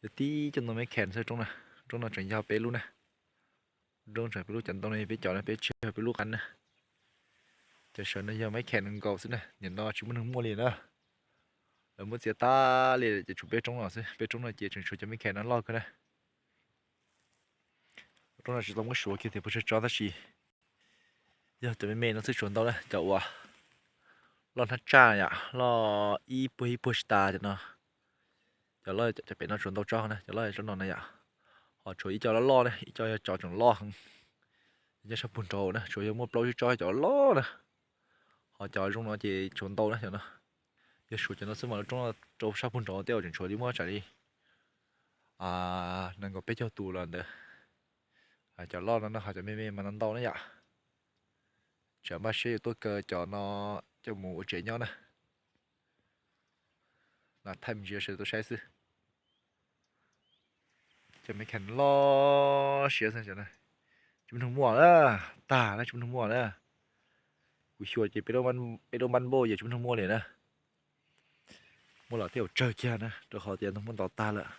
Yog tib cov ntoo meb khem xwb, roob no tseem yog peb lub na. Roob tseem peb lub, cov ntoo no yog peb cov na, peb tseg peb lub qab na. Cov sawv no yog meb khem nkaus xwb na, nim no tsis muaj neeg muaj li na. Lawv muab txiav tag li ces tshuav peb roob no xwb, peb roob no ces tseem tshuav cov meb khem no loj kawg na. Roob no tsis tau muab suav kiag tias puas tsawg tsob tab sis yog cov me me no xwb tsuav ntau na, cov uas loj hnab tsaj yom, loj ib puag ib puag tsis tas cov no. Cov loj cov pem no tsuav ntau tsob na, cov loj tsob no na yom. Ho tshuav ib co loj loj na, ib co yog cov tseem loj heev, nyob sab puag nraud na, tsuav yog muaj plaub tsib tsob cov loj na. Ho cov zoo no ces tsuav ntau na cov no. Yog suav cov no xwb mas lub roob rau sab puag nraud tej zaum tseem tshuav li muaj tsam li nees nkaum peb caug tus los ntawd. Cov loj no no ho cov me me mas no ntau na yom. Tsam npaj siab yuav tuaj kaw cov no coj mus ua tsev nyob na. Los thaij me ntsis sawv daws tau saib xwb. Cov me khem loj siab xwb, tsis muaj neeg muaj na, tag na tsis muaj neeg muaj na. Kuv xyuas ces peb lub npab npauj ces tsis muaj neeg muaj li na. Muaj los tej zaum tsawg kiag na, rau qhov tias ntoo muab ntov tag lawm.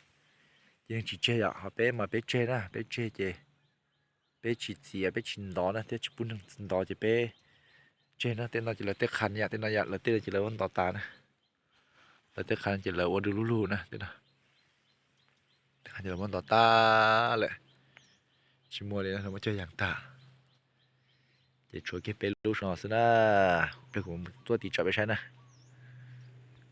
Ces yeej tsis tseg yom, ho peb mas peb tseg na, peb tseg ces peb tsis txiav peb tsis ntov na thiab tsis pub neeg ntov ces peb tseg na. Tej no ces lawv tej qhav yam, tej no yam lawv tej no ces lawv muab ntov tas na. Lawv tej qhav ces lawv ua du lug lug na, tej no tej qhav ces lawv muab ntov tas lawm, tsis muaj li na, lawv muab cog yees tag. Ces tshuav kiag peb lub no xwb na, pliag kuv tuaj tiv tsam peb saib na.